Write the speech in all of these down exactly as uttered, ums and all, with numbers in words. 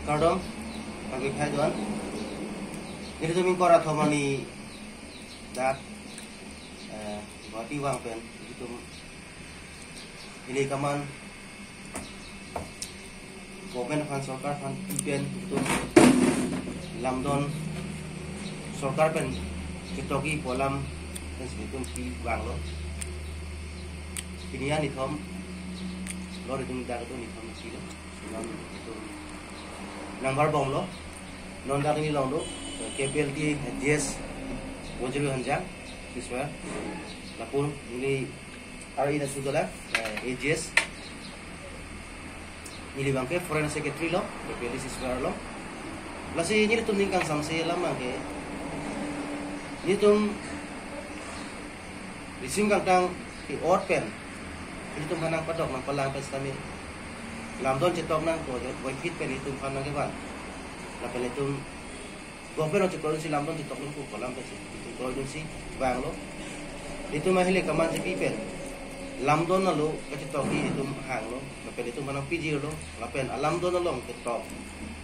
Kardom, kangkui khai doan. Nelitum ingkoi ra thom arni dak, eh, Guwahati vang pen, nelitum ili kaman government aphan, sorkar aphan pi pen, nelitum lamdon sorkar pen ketoki pu alam pen si nelitum pi vanglo. Pini ya nithom, lo nelitum dak nelitum nithom silo. Non nelitum nangbar bomlo. Non dak neli longlo, K P L T A G S Bonjulu Hanjang, Siswa. Lapu neli R E na sudola, eh, A G S. Neli abangke Foreign Secretary lo, K P L T A Siswa lo. Lasi nelitum ning kangsamse alam abangke, nelitum risim kangtang ke-ot pen, nelitum aphan nangpadok nangpalang pen sitame lamdon chetok nangpo, jot boy fit pen nelitum aphan nangkevan. Lapen nelitum government along chekroi dunsi lamdon chetok nangpo pu alam pen si nelitum kroi dunsi vanglo. Nelitum ahile kaman si pi pen lamdon alo kachetoksi nelitum hanglo, lapen nelitum aphan nangpijirlo, lapen alamdon along ketok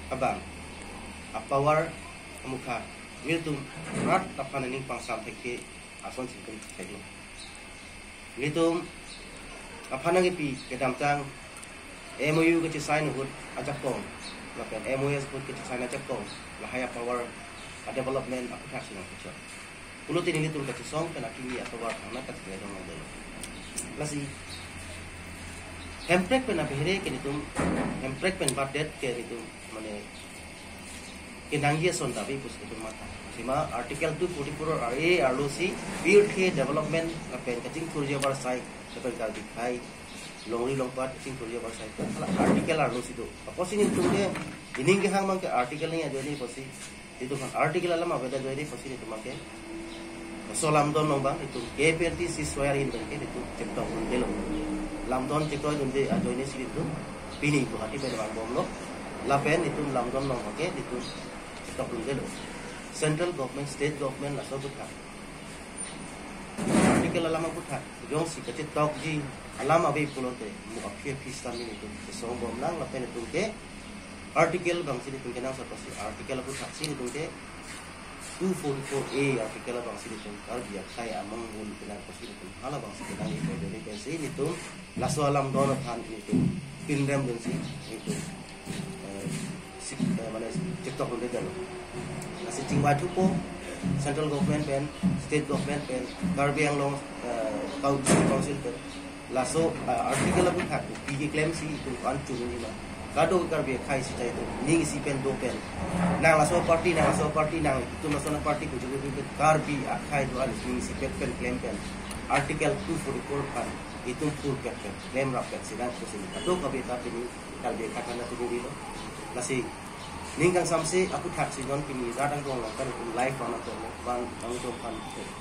abang, a-power amukha, nelitum rat aphan aning pangsam thekthe ason si nelitum theklo. Nelitum aphan nangkepi kedamtang M O U kachesign ahut ajakong, lapen M O S ahut kachesign ajakong, lahai a-power a-development aphuthak si nangkechok. Pulote nelitum kachesong pen akimi atovar thangnatta kachingvai dong longdelo. Lasi Hemprek pen abehere ke nelitum, Hemprek pen batdet ke nelitum, mane, kenangji ason ta ave pusi nelitum matha. Sima Article two forty-four R A arlo si pirthe development lapen kachingthurji avarsai lapen Karbi akhei longri longpat kachingthurji avarsai ta hala article arlo si do. Apotsi nelitum ke ining kehang abangke article ni ajoine pusi nelitum aphan article alam avedet ajoine pusi nelitum abangke laso lamdon along abang nelitum K P L T C S Y R in abangke nelitum chetok dundelo. Lamdon chekroi dunde ajoine si nelitum pini Guwahati pen vang bomlo. Lapen nelitum lamdon along abangke nelitum chetok dundelo. Central government, state government laso aphuthak, article alam aphuthak jongsi kachetokji alam ave pulote mo aphi aphi sitame nelitum chesong bomlang, lapen nelitum ke article abang si nelitum kenangsot pusi article aphuthak si nelitum ke two forty-four A article abang si nelitum Karbi akhei amongbul kenangsot pusi nelitum hala abang si kenangji pu ajoine pensi nelitum laso alamdon aphan nelitum pinrem dunsi nelitum, eh, sik-, eh, mane chetok dundelo. Lasi chingvai thupo, central government pen, state government pen, Karbi Anglong, eh, Council, Council pen, laso, eh, article aphuthak pi keklemsi itum ko-an chunji ma. Kadokave Karbi akhei seta itum ning isi pen do pen, nang laso party, nang laso party, nang itum laso party pu chunji pen, Karbi akhei do-an ning isi pen pen klem pen, article two forty-four aphan itum phurpet pen, klemrappet si nang pusi kadokave ta pini Karbi akhei aphan ta chunjilo. Lasi ning kangsamse aphuthaksi non pini rat angbong along kan itum live van nangkoklo, van nangtum aphan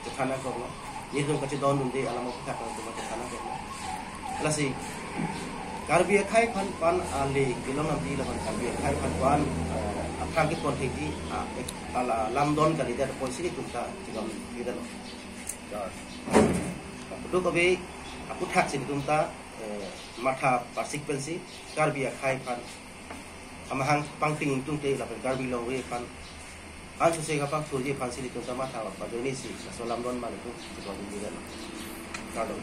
chethan nangkoklo. Nelitum kachedon dunde alam aphuthak nangtum aphan chethan nangkoklo. Lasi Karbi akhei aphan ko-an ale kelong namdi lapen Karbi akhei aphan ko-an, eh, aphrang kepon thekji, ah, ek-, ala lamdon kalidet pusi nelitum ta chedon kedetlo. Kadokave aphuthaksi nelitum ta, eh, matha parsik pensi Karbi akhei aphan amahang pangping ingtungte lapen Karbi longri aphan ansose kapangthurji aphansi nelitum ta matha ajoine si laso lamdon abang nelitum chedon dunde. Kardom.